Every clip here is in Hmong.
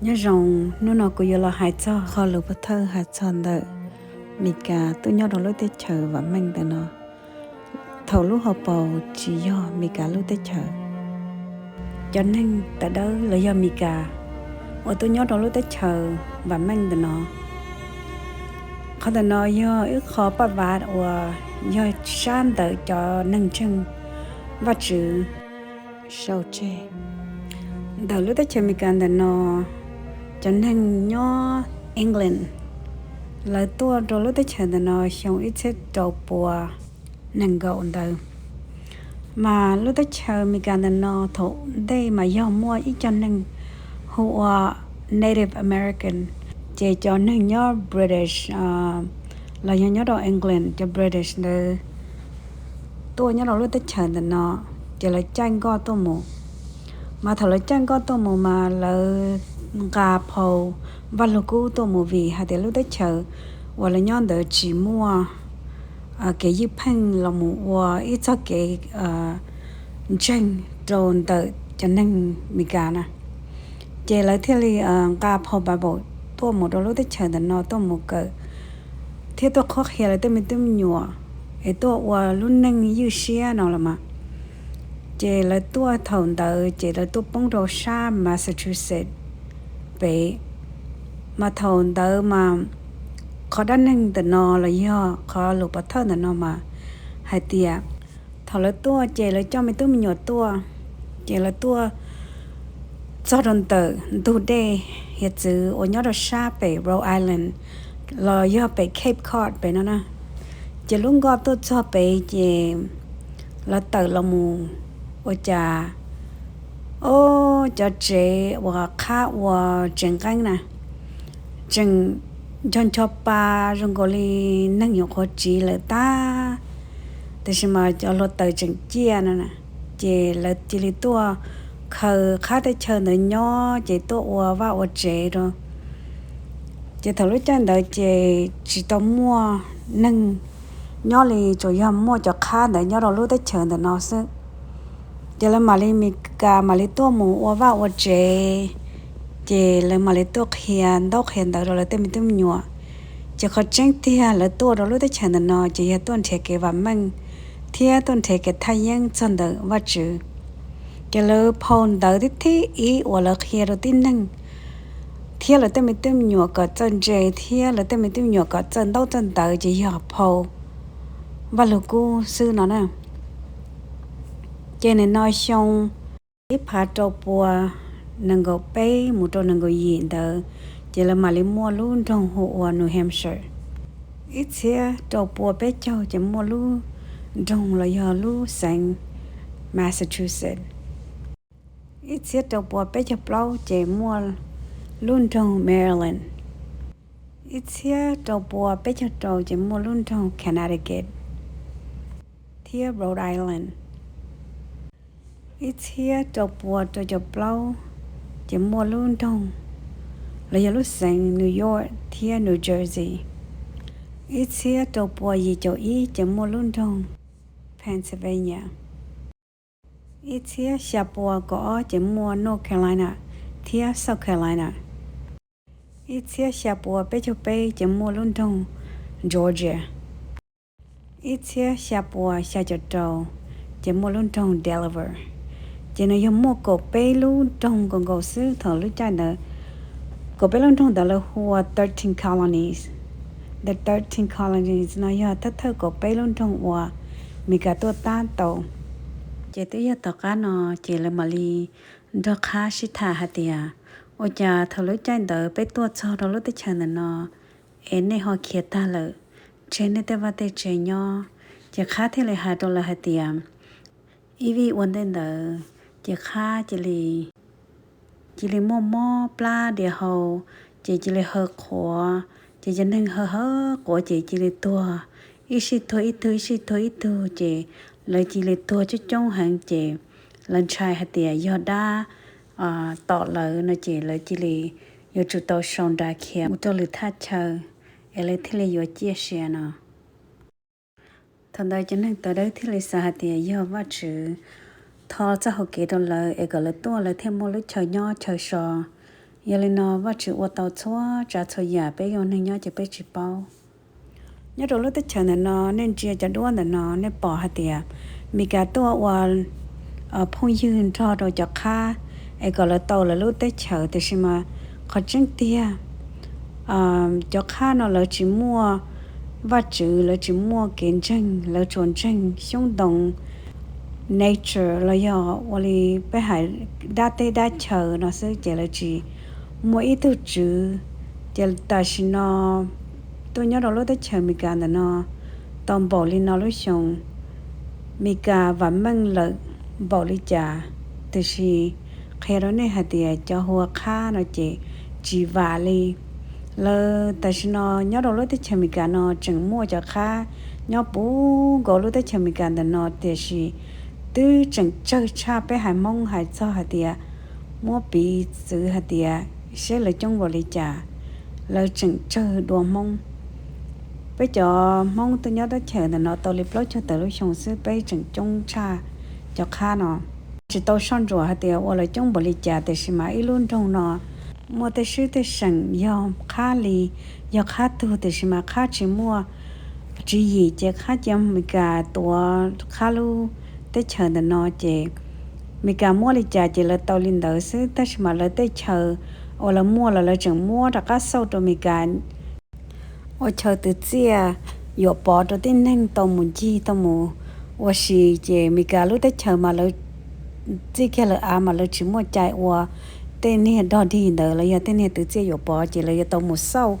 Nyob zoo, hnub no kuv yuav los hais txog qhov lus pov thawj hais txog ntawm Mis Kas tuaj nyob rau lub teb chaws vam meej ntawm no. Thaum lub hauv paus tsis yog Mis Kas lub teb chaws, cov neeg tawv dawb los yog Mis Kas uas tuaj nyob rau lub teb chaws vam meej ntawm no. Qhov ntawm no yog ib qho paj vav uas yog sab ntawm cov neeg ntseeg Vajtswv sau tseg. Ntawm lub teb chaws Amelikas ntawm no, cov neeg nyob England, lawv tuaj rau lub teb chaws ntawm no xyoo ib txhiab rau pua nees nkaum ntawd. Mas lub teb chaws Amelikas ntawm no thaum ntej mas yog muaj ib co neeg hu ua Native American, ces cov neeg nyob British los yog nyob rau England, cov British ntawd tuaj nyob rau lub teb chaws ntawm no, ces lawv caij nkoj tuaj mus. Mas thaum lawv caij nkoj tuaj mus mas lawv nqa phau Vaj Lug Kub tuaj mus vim hais tias lub teb chaws uas lawv nyob ntawd tsis muaj kev ywj pheej los mus ua ib txog kev ntseeg rau ntawm cov neeg Amelikas na. Ces lawv thiaj li nqa phau Bible tuaj mus rau lub teb chaws ntawm no tuaj mus kawm thiab tuaj qhuab qhia lawv tej me tub me nyuam es tuaj ua lub neej ywj siab no los mas. Ces lawv tuaj thaum ntawd ces lawv tuaj poob rau sab Massachusetts pem. Mas thaum ntawd mas qhov dab neeg ntawm no los yog qhov lus pov thawj ntawm no mas hais tias thaum lawv tuaj ces lawv coj me tub me nyuam tuaj, ces lawv tuaj txog rau ntawm ntug dej hiav txwv uas nyob rau sab pem Rhode Island los yog pem Cape Cod pem no na. Ces lub nkoj tuaj txog pem ces lawv tawm los mus ua cas, o, cov tsev uas qhab ua tsev nqeeb na tseem ncho ncho pa zoo nkaus li neeg nyuam qhuav tsiv lawm tag, tiam sis mas cov hluav taws tseem ciaj no na. Ces lawv cia li tuaj khaws qhab teb chaws ntawd nyob ces tuaj ua vaj ua tsev rau. Ces thaum lub caij ntawd ces tsis tau muaj neeg nyob li, tsuas yog muaj cov qhab ntawd nyob rau lub teb chaws ntawm no xwb. Ces lawv mam li, Amelikas mam li tuaj mus ua vaj ua tsev, ces lawv mam li tuaj qhia ntaub qhia ntawv rau lawv tej me tub me nyuam. Ces qhov tseeb tiag lawv tuaj rau lub teb chaws ntawm no ces yog tuaj nrhiav kev vam meej thiab tuaj nrhiav kev thaj yeeb txog ntawm Vajtswv. Ces lawv phau ntawv thib thib ib uas lawv qhia rau tib neeg thiab lawv tej me tub me nyuam kom txawj ntse thiab lawv tej me tub me nyuam kom txawj ntaub txawj ntawv ces yog phau Vaj Lug Kub xwb no na. Ces nim no xyoo ib phav rau pua nees nkaum peb mus rau nees nkaum yim ntawd, ces lawv mam li muaj lub nroog hu ua New Hampshire. Ib txhiab rau pua peb caug ces muaj lub nroog los yog lub xeev Massachusetts. Ib txhiab rau pua peb caug plaub ces muaj lub nroog Maryland. Ib txhiab rau pua peb caug rau ces muaj lub nroog Connecticut thiab Rhode Island. Ib txhiab rau pua rau caum plaub ces muaj lub nroog los yog lub xeev New York thiab New Jersey. Ib txhiab rau pua yim caum ib ces muaj lub nroog Pennsylvania. Ib txhiab xya pua kaum ob ces muaj North Carolina thiab South Carolina. Ib txhiab xya pua peb caug peb ces muaj lub nroog Georgia. Ib txhiab xya pua xya caum rau ces muaj lub nroog Delaware. Ces nws yog muaj kaum peb lub nroog nkaus nkaus xwb thaum lub caij ntawd. Kaum peb lub nroog ntawd lawv hu ua thirteen colonies. The thirteen colonies no yog thawj thawj kaum peb lub nroog uas Amelikas tuaj tab tau. Ces twb yog tom qab no ces lawv mam li nrog qhab sib tham hais tias, ua cas thaum lub caij ntawd peb tuaj txog rau lub teb chaws ntawm no es nej ho khiav tag lawm, tseg nej tej vaj tej tsev nyob? Ces qhab thiaj li hais rau lawv hais tias, ib vij ua ntej ntawd ces qhab cia li, cia li muaj mob plab diav hau, ces cia li haw qhuav, ces cov neeg haw haw qhuav ces cia li tuag, ib sij tuag ib tug ib sij tuag ib tug, ces lawv cia li tuag coob coob heev, ces lawv ntshai hais tias yog dab tom lawv no ces lawv cia li yuav tsum tau sau nra khiav mus rau lwm thaj chaw es lawv thiaj li yuav ciaj sia no. Thaum ntawd cov neeg tawv dawb thiaj li xav hais tias yog Vajtswv tho txoj hau kev rau lawv es kom lawv tuaj lawv thiaj muaj lub chaw nyob chaw so, Yog li no Vajtswv ua tau txhua tsav txhua yam, peb ua neeg nyob ces peb tsis paub. Nyob rau lub teb chaws ntawm no, nej ntsia cov duab ntawm no nej pom hais tias Meskas tuaj ua phooj ywg nrog rau cov qhab es kom lawv tau lawv lub teb chaws, tiam sis mas qhov tseeb tiag cov qhab no lawv tsis muaj Vajtswv, lawv tsis muaj kev ntseeg, lawv tsuas ntseeg xyoob ntoo, nature los yog ua li peb hais dab teb dab chaw no xwb, ces lawv tsis muaj ib tug tswv. Ces tam sim no tuaj nyob rau lub teb chaws Meskas ntawm no tau npaum li no lub xyoo, Meskas vam meej lawm npaum li cas, tiam sis qhia rau nej hais tias cov hu ua qhab no ces tsis vam li. Lawv tam sim no nyob rau lub teb chaws Meskas no tseem muaj cov qhab nyob puv nkaus lub teb chaws Meskas ntawm no, tiam sis twb tseem tsawg tshaj peb haiv Hmoob hais txog hais tias muab piv txwv hais tias seb lawv coob npaum li cas, lawv tseem tsawg dua Hmoob. Peb cov Hmoob tuaj nyob teb chaws ntawm no tau li plaub caug tawm lub xyoo xwb, peb tseem coob tshaj cov qhab no. Tsis tau soj ntsuam hais tias ua lawv coob npaum li cas, tiam sis mas ib lub nroog no muaj tej swb tej seem yog qhab li, yog qhab tug, tiam sis mas qhab tsis muaj tswv yim ces qhab cia Meskas tuav qhab lub teb chaws ntawm no ces Meskas muab li cas ces lawv tau li ntawd xwb, tab sis mas lawv tej chaw uas lawv muaj los lawv tseem muab rov qab xauj rau Meskas ua chaw twv txiaj yuam pov rau tib neeg tau mus ncig tau mus ua si, ces Meskas lub teb chaws mas lawv txij kiag lawv av mas lawv tsis muaj cai ua tej niag dog dig ntawd los yog tej niag twv txiaj yuam pov, ces lawv yuav tau mus xauj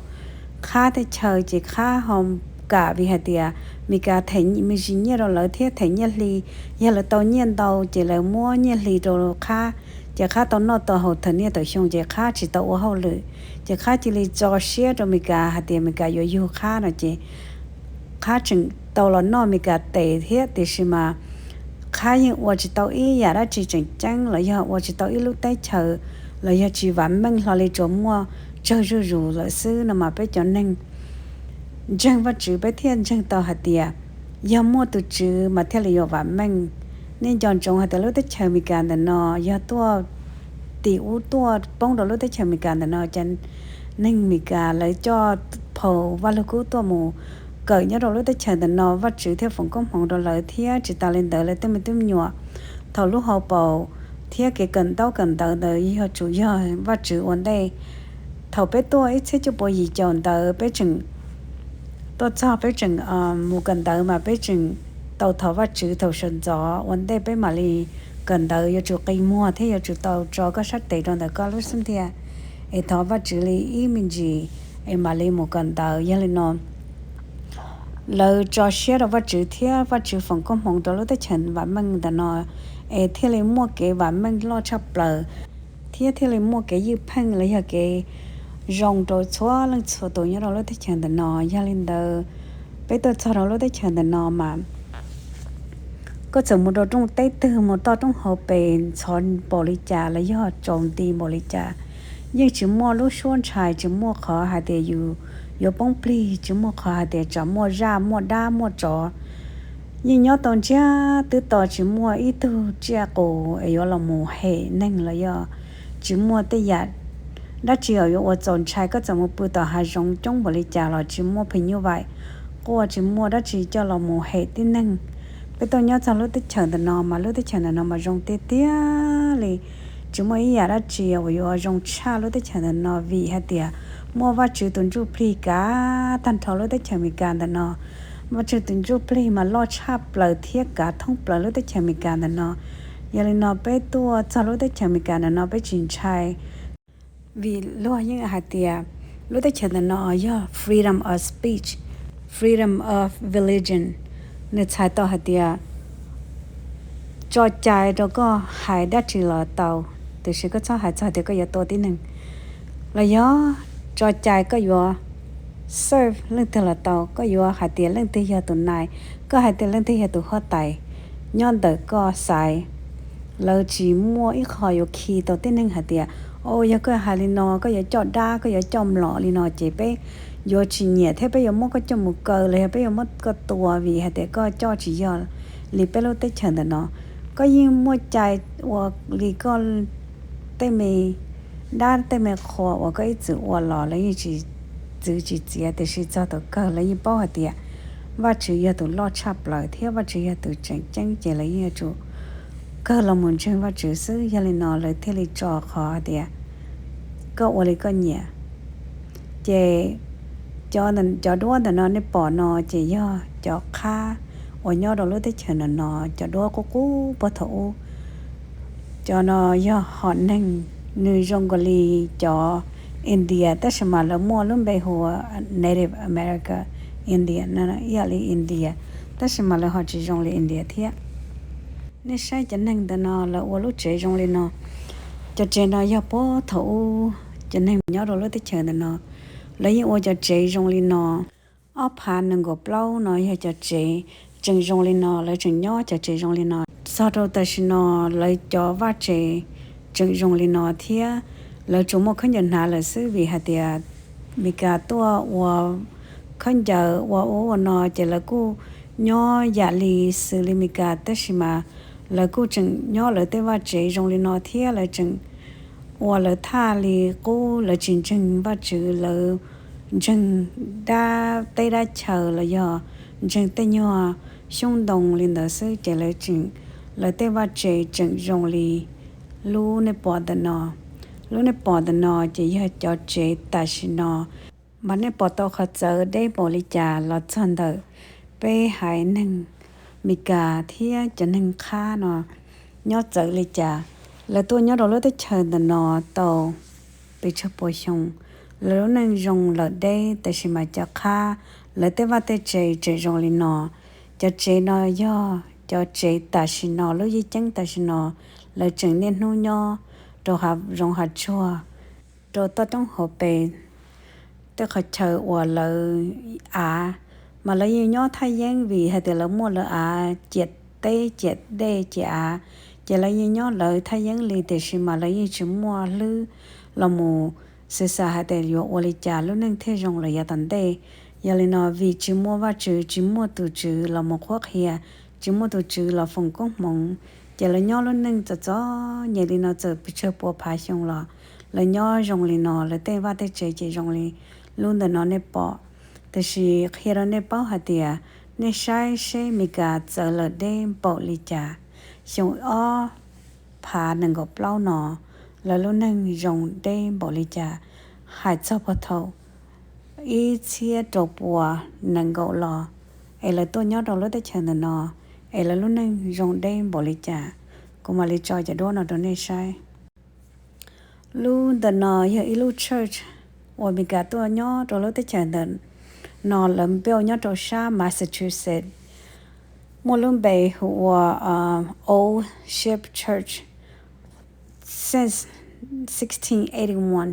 qhab tej chaw, ces qhab ho kam vim hais tias Meskas them me ntsis nyiaj rau lawv thiab them nyiaj hli. Yog lawv tau nyiaj ntau ces lawv muab nyiaj hli rau qhab, ces qhab tau noj tau haus thaum niaj thaum xyoo, ces qhab tsis tau ua hauj lwm, ces qhab cia li tso siab rau Meskas hais tias Meskas yuav yug qhab no ces qhab tseem tau los noj Meskas tes thiab, tiam sis mas qhab yeej ua tsis tau ib yam dab tsi tseem ceeb los yog ua tsis tau ib lub teb chaws los yog tsis vam meej hlo li, tsuas muaj tsawg zuj zus lawm xwb no mas peb cov neeg ntseeg Vajtswv peb thiaj ntseeg tau hais tias yog muaj tus Tswv mas thiaj li yuav vam meej. Nej nco ntsoov hais tias lub teb chaws Amelikas ntawm no yog tuaj tim ub tuaj poob rau lub teb chaws Amelikas ntawm no, cov neeg Amelikas lawv coj phau Vaj Lug Kub tuaj mus kawm nyob rau lub teb chaws ntawm no, Vajtswv thiaj foom koob hmoov rau lawv thiab tsis tas li ntawd lawv tej me tub me nyuam thaum lub hauv paus thiab kev kawm ntaub kawm ntawv ntawd yog tsuas yog Vajtswv ua ntej. Thaum peb tuaj ib txhiab cuaj puas yim caum ntawd peb tseem tuaj txog peb tseem mus kawm ntawv mas peb tseem tau thov Vajtswv thaum sawv ntxov ua ntej peb mam li kawm ntawv, yuav tsum qi muag thiab yuav tsum tau tso koj sab tes rau ntawm koj lub xub ntiag es thov Vajtswv li ib me ntsis es mam li mus kawm ntawv. Yog li no lawv tso siab rau Vajtswv thiab Vajtswv foom koob hmoov rau lub teb chaws vam meej ntawm no es thiaj li muaj kev vam meej loj tshaj plaws thiab thiaj li muaj kev ywj pheej los yog kev zoo rau txhua leej txhua tus nyob rau lub teb chaws ntawm no. Yog li ntawd peb tuaj txog rau lub teb chaws ntawm no mas koj txawm mus rau rooj teb twg, mus toj roob hauv pes ntxhov npaum li cas los yog tsaus nti npaum li cas, yeej tsis muaj lub suab ntshai, tsis muaj qhov hais tias yus yuav poob plig, tsis muaj qhov hais tias tsam muaj zaj muaj dab muaj tsov. Yeej nyob tau ntsiag twb to, tsis muaj ib tug tsiaj qus es yuav los mus hem neeg los yog tsis muaj tej yam dab tsi uas yuav ua txaus ntshai. Koj txawm mus pw tom hav zoov coob npaum li cas los tsis muaj phim nyuj vaim quaj, tsis muaj dab tsi coj los mus hem tib neeg. Peb tuaj nyob txog lub teb chaws ntawm no mas lub teb chaws ntawm no mas zoo tiag tiag li. Tsis muaj ib yam dab tsi uas yuav zoo tshaj lub teb chaws ntawm no vim hais tias muaj Vajtswv tus ntsuj plig kav tag nrho lub teb chaws Amelikas ntawm no. Vajtswv tus ntsuj plig mas loj tshaj plaws thiab kav thoob plaws lub teb chaws Amelikas ntawm no. Yog li no peb tuaj txog lub teb chaws Amelikas ntawm no peb tsis ntshai. Vim luag yeej hais tias lub teb chaws ntawm no yog freedom of speech, freedom of religion. Nws txhais tau hais tias tso cai rau koj hais dab tsi los tau, tiam sis koj txhob hais txog tias koj yuav tua tib neeg los yog tso cai koj yuav serve leej twg los tau, koj yuav hais tias leej twg yog tus nai, koj hais tias leej twg yog tus huab tais nyob ntawm koj xaiv. Lawv tsis muaj ib qho yuav khi tau tib neeg hais tias, o, yog koj hais li no koj yuav coj dab, koj yuav coj mlom li no ces peb yuav tsis nyiam thiab peb yuav muab koj coj mus kaw los yog peb yuav muab koj tua vim hais tias koj coj tsis yog li peb lub teb chaws ntawm no. Koj yeej muaj cai ua li koj tej me Dab tej me qhua uas koj ib txwm ua los lawv yeej tsis txwv tsis txiav, tiam sis txog thaum kawg lawv yeej paub hais tias Vajtswv yog tus loj tshaj plaws thiab Vajtswv yog tus tseem ceeb, ces lawv yeej yuav tsum kawg los mus ntseeg Vajtswv xwb. Yog li no lawv thiaj li tso qhov hais tias koj ua li koj nyiam. Ces cov duab ntawm no nej pom no ces yog cov qhab uas nyob rau lub teb chaws ntawm no, cov duab qub qub puag thaum ub. Cov no yog hom neeg, nws zoo nkaus li cov India, tab sis mas lawv muaj lub npe hu ua Native America, India no ib yam li India, tab sis mas lawv ho tsis zoo li India thiab. Nej saib cov neeg ntawm no lawv ua lub tsev zoo li no. Cov tsev no yog puag thaum ub cov neeg nyob rau lub teb chaws ntawm no, lawv yeej ua cov tsev zoo li no. Ob phav nees nkaum plaub no yog cov tsev tseem zoo li no, lawv tseem nyob cov tsev zoo li no. Txog rau tam sim no lawv cov vaj tsev tseem zoo li no thiab. Lawv tsuas muaj khaub ncaws hnav lawm xwb, vim hais tias Meskas tuaj ua khaub ncaws ua ub ua no, ces lawv kuj nyob yam li xws li Meskas, tab sis mas lawv kuj tseem nyob lawv tej vaj tsev zoo li no thiab. Lawv tseem ua lawv thaj li qub, lawv tsis ntseeg Vajtswv, lawv ntseeg dab teb dab chaw los yog ntseeg tej nyuag xyoob ntoo li ntawd xwb, ces lawv tseem, lawv tej vaj tsev tseem zoo li lub nej pom ntawm no. Lub nej pom ntawm no ces yog cov tsev tam sim no, mas nej pom tau qhov txawv deb npaum li cas los txog ntawm peb haiv neeg Meskas thiab cov neeg qhab no nyob txawv li cas. Lawv tuaj nyob rau lub teb chaws ntawm no tau pes tsawg pua xyoo, lawv lub neej zoo lawm deb, tab sis mas cov qhab, lawv tej vaj tej tsev tseem zoo li no. Cov tsev no yog cov tsev tam sim no, lub yeeb ceeb tam sim no, lawv tseem niaj hnub nyob rau hav zoov hav tsuag, rau toj roob hauv pes, tej qhov chaw uas lawv av, mas lawv yeej nyob thaj yeeb vim hais tias lawv muaj lawv av ciam teb ciam dej ciam av, ces lawv yeej nyob lawv thaj yeeb li, tiam sis mas lawv yeej tsis muaj hlwb los mus xav xav hais tias yuav ua li cas lub neej thiaj zoo lawm yav tom ntej. Yog li no vim tsis muaj Vajtswv, tsis muaj tus Tswv los mus qhuab qhia, tsis muaj tus Tswv los foom koob hmoov, ces lawv nyob lub neej txom txom nyem li no txawm pes tsawg pua phav xyoo los lawv nyob zoo li no, lawv tej vaj tej tsev ces zoo li lub ntawm no nej pom. Tiam sis qhia rau nej paub hais tias nej saib seb Meskas txawv lawm deb npaum li cas. Xyoo ob phav nees nkaum plaub no, lawv lub neej zoo deb npaum li cas, hais txog puag thaum ib txhiab rau pua nees nkaum los, es lawv tuaj nyob rau lub teb chaws ntawm no, es lawv lub neej zoo deb npaum li cas. Kuv mam li tso cov duab no rau nej saib. Lub ntawm no yog ib lub church uas Meskas tuaj nyob rau lub teb chaws ntawm no, lawv build nyob rau sab Massachusetts, muaj lub npe hu ua Old Ship Church. Since sixteen eighty-one,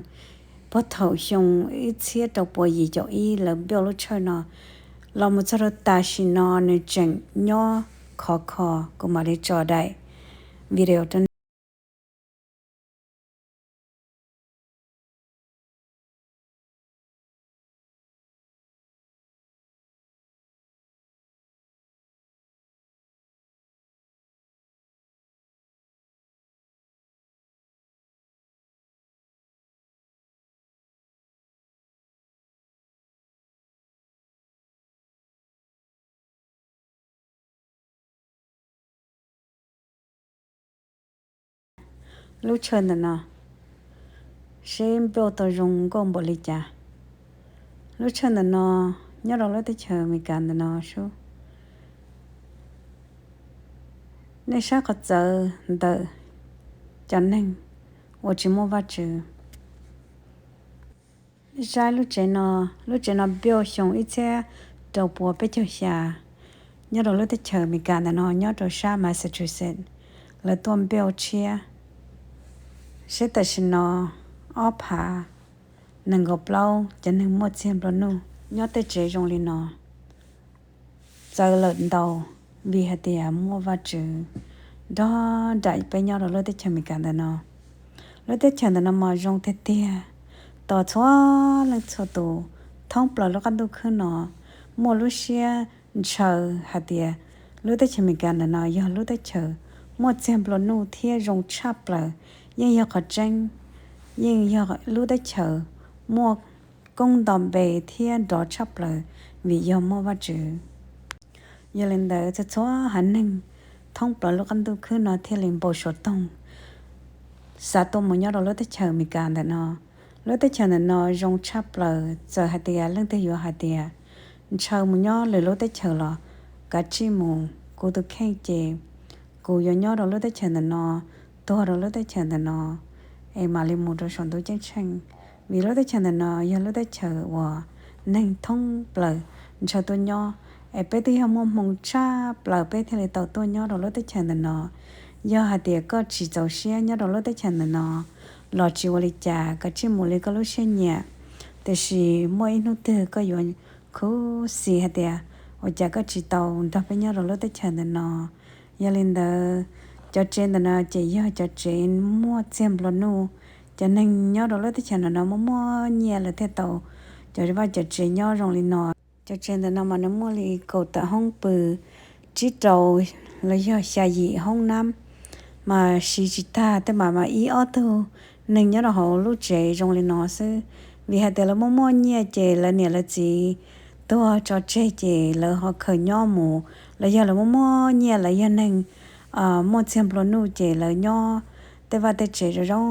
puag thaum xyoo ib txhiab rau pua yim caum ib lawv build lub church no, los mus txog rau tam sim no nws tseem nyob khov kho. Kuv mam li tso daim video rau nej. Lub chaw ntawm no, seb build tau zoo nkauj npaum li cas. Lub chaw ntawm no nyob rau lub teb chaws Amelikas ntawm no sub. Nej saib qhov txawv ntawm cov neeg uas tsis muaj Vajtswv. Saib lub tsev no, lub tsev no build xyoo ib txhiab rau pua peb caug xya, nyob rau lub teb chaws Amelikas ntawm no, nyob rau sab Massachusetts, lawv tuaj build tshiab. Seb tam sim no ob phav nees nkaum plaub cov neeg muaj txiag nplua nuj nyob tej tsev zoo li no txawv lawm ntau, vim hais tias muaj Vajtswv nrog nraim peb nyob rau lub teb chaws Amelikas ntawm no. Lub teb chaws ntawm no mas zoo tiag tiag, tos txhua leej txhua tus thoob plaws lub qab ntuj khwb no muaj lub siab ntshaw hais tias lub teb chaws Amelikas ntawm no yog lub teb chaws muaj txiag nplua nuj thiab zoo tshaj plaws, yeej yog qhov tseeb. yeej yog lub teb chaws muaj koob nto npe thiab nrov tshaj plaws vim yog muaj Vajtswv. Yog li ntawd txhua txhua haiv neeg thoob plaws lub qab ntuj khwb no thiaj li npau suav toog xav tuaj mus nyob rau lub teb chaws Amelikas ntawm no. Lub teb chaws ntawm no zoo tshaj plaws, txawm hais tias leej twg yuav hais tias ntshaw mus nyob lwm lub teb chaws los kav tsij mus, kuv tus kheej ces kuv yuav nyob rau lub teb chaws ntawm no, tuag rau lub teb chaws ntawm no es mam li mus rau saum ntuj ceeb tsheej. Vim lub teb chaws ntawm no yog lub teb chaws uas neeg thoob plaws ntshaw tuaj nyob, es peb twb yog muaj hmoo tshaj plaws peb thiaj li tau tuaj nyob rau lub teb chaws ntawm no. Yog hais tias koj tsis txaus siab nyob rau lub teb chaws ntawm no los tsis ua li cas, kav tsij mus li koj lub siab nyiam. Tiam sis muaj ib hnub twg koj yuav khuv xim hais tias ua cas koj tsis tau nrog peb nyob rau lub teb chaws ntawm no. Yog li ntawd, cov tsev ntawm no ces yog cov tsev muaj txiag nplua nuj. Cov neeg nyob rau lub teb chaws ntawm no muaj muaj nyiaj lawv thiaj tau cov vaj cov tsev nyob zoo li no. Cov tsev ntawm no mas nws muaj li kaum tawm hoob pw, tsib rau los yog xya yim hoob nab, mas siv tsis tag tej mas mas ib ob tug neeg nyob rau hauv lub tsev zoo li no xwb. Vim hais tias lawv muaj muaj nyiaj ces lawv niam lawv txiv tuag tso tseg ces lawv ho khaws nyob mus, los yog lawv muaj muaj nyiaj, lawv yog neeg muaj txiag nplua nuj ces lawv nyob tej vaj tej tsev zoo zoo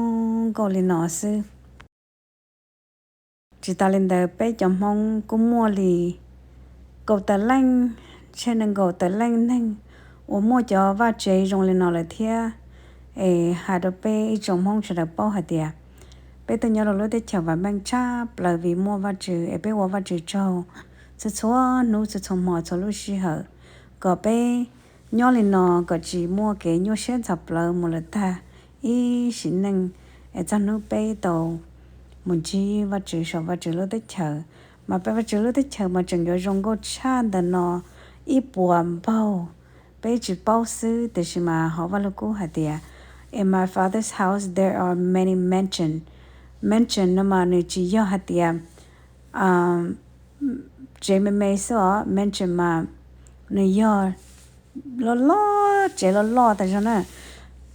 nkauj li no xwb. Tsis tas li ntawd, peb cov Hmoob kuj muaj li kaum tawm leej, tsheej nees nkaum tawm leej neeg uas muaj cov vaj tsev zoo li no lawm thiab. Es hais rau peb ib tsoom Hmoob sawv daws paub hais tias peb tuaj nyob rau lub teb chaws vam meej tshaj plaws vim muaj Vajtswv, es peb ua Vajtswv tsaug txhua txhua hnub txhua txhua hmo txhua lub sij hawm, kom peb nyob li no kom tsis muaj kev nyuaj siab ntxhov plawv mus lawm tag ib sim neej, es txog hnub peb tau mus ntsib Vajtswv saum Vajtswv lub teb chaws. Mas peb Vajtswv lub teb chaws mas tseem yuav zoo nkauj tshaj ntawm no ib puas npaug. Peb tsis paub xwb, tiam sis mas hauv Vaj Lug Kub hais tias, In my Father's house there are many mansions. Mansion no mas nws tsis yog hais tias tsev me me xwb os. Mansion mas nws yog loj loj, tsev loj loj tas zog na,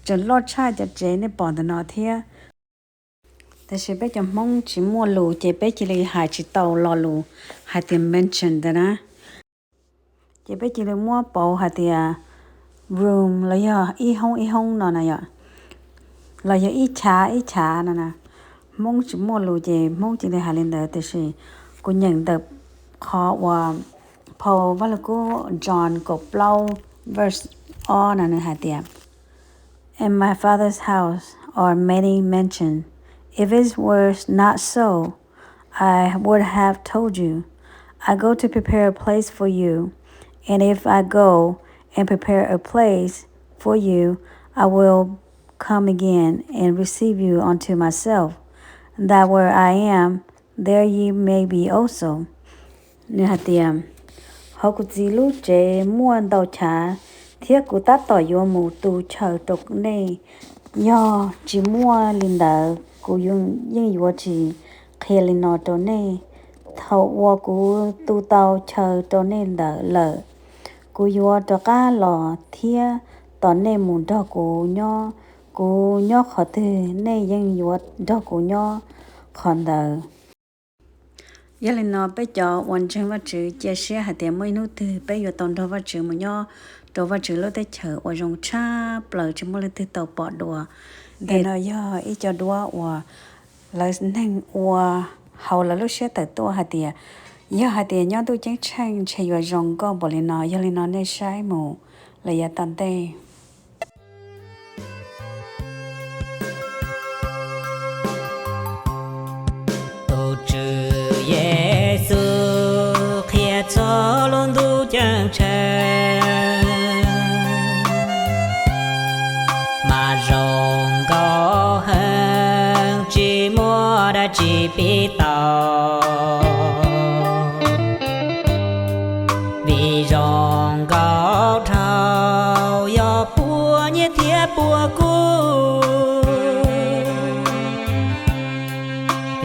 tseem loj tshaj cov tsev nej pom ntawm no thiab. Tab sis peb cov Hmoob tsis muaj lus ces peb cia li hais tsis tau lo lus hais tias mansion ntawd na. Ces peb cia li muab pauv hais tias room los yog ib hoob ib hoob no na yom, los yog ib chav ib chav no na. Hmoob tsis muaj lus ces Hmoob cia li hais li ntawd, tiam sis kuv nyeem ntawm qhov uas phau Vaj Lug Kub John kaum plaub verse ob no nws hais tias, In my Father's house are many mansions. If it were not so, I would have told you. I go to prepare a place for you. And if I go and prepare a place for you, I will come again and receive you unto myself, that where I am, there ye may be also. Nws hais tias, Hauv kuv Txiv lub tsev muaj ntau chav, thiab kuv tab tom yuav mus tu chaw rau nej. Yog tsis muaj li ntawd, kuv yeej yuav tsis qhia li no rau nej. Thaum uas kuv tu tau chaw rau nej ntawd lawm, kuv yuav rov qab los thiab tos nej mus nrog kuv nyob. Kuv nyob qhov twg, nej yeej yuav nrog kuv nyob qhov ntawd. Yog li no peb cov uas ntseeg Vajtswv cia siab hais tias muaj ib hnub twg peb yuav tau nrog Vajtswv mus nyob rau Vajtswv lub teb chaws uas zoo tshaj plaws tsis muaj leej twg tau pom dua. Ntawm no yog ib co duab uas lawv neeg ua hauv lawv lub siab tawm tuaj hais tias, yog hais tias nyob ntuj ceeb tsheej ntshe yuav zoo nkauj npaum li no. Yog li no nej saib mus lawm yav tom ntej. Tus Tswv Yexus qhia txog lub ntuj ceeb tsheej mas zoo nkauj heev, tsis muaj dab tsi pib tau. Vim zoo nkauj dhau yog puas nyiaj thiab puas kub.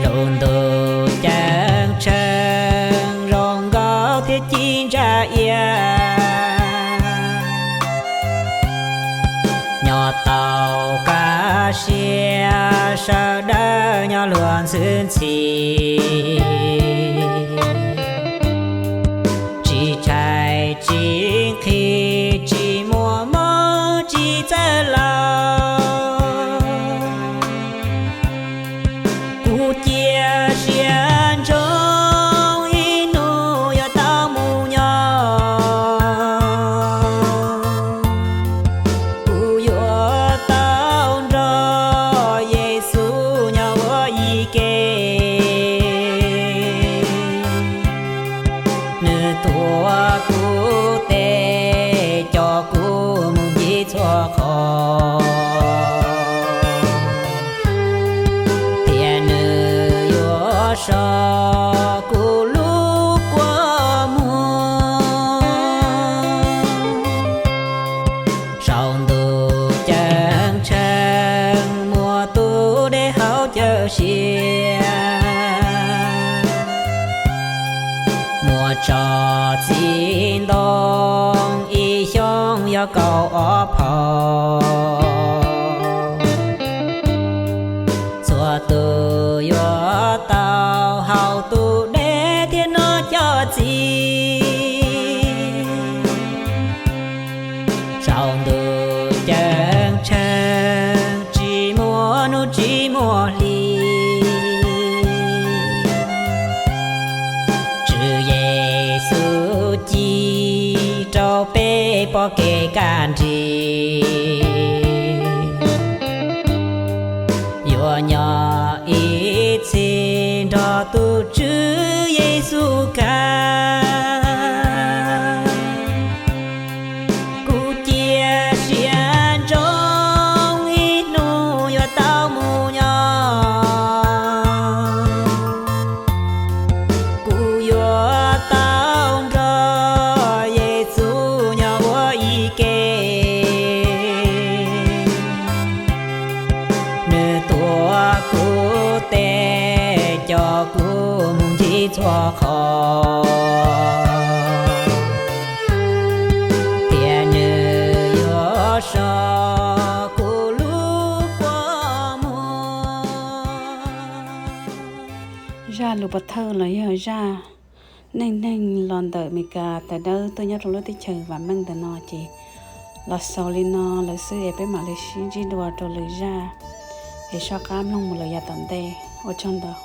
Lub ntuj ceeb tsheej zoo nkauj thiab ci ntsa ia, nyob tau kaj siab sawv daws Cov luag ntxhwb ntxhi, tsis tshais tsis nqhis, tsis muaj mob tsis txawj laus. Kuv cia siab ntsoov ib hnub yuav tau mus nyob. Kuv yuav tau nrog Yexus nyob ua ib ke. Nws tuav kuv tes, coj kuv mus ncig txhua qhov, thiab nws yuav so kuv lub kua muag. Saum ntuj ceeb tsheej muaj tus dej haub cawm siab, muaj tsob txiv ntoo ib xyoos yog kaum ob phaus. Txhua tus yuav tau haus tus dej thiab noj cov txiv. Saum ntuj ceeb tsheej tsis muaj hnub tsis muaj hli, Tswv Yexus ci rau peb pom kev kaj nrig. Yuav nyob ib txhis nrog tus Tswv Yexus kawg. Kuv cia siab ntsoov ib hnub yuav tau mus nyob. Kuv yuav tau nrog Yexus nyob ua ib ke. Nws tuav kuv tes, coj kuv mus ncig txhua qhov, thiab nws yuav so kuv lub kua muag. Zaj lus pov thawj los yog zaj neej neeg los ntawm Meskas tawv dawb tuaj nyob rau lub teb chaws vam meej ntawm no ces los xaus li no lawm xwb es peb mam li sib ntsib dua rau lwm zaj es soj qab mloog mus lawm yav tom ntej. Ua tsaug ntau.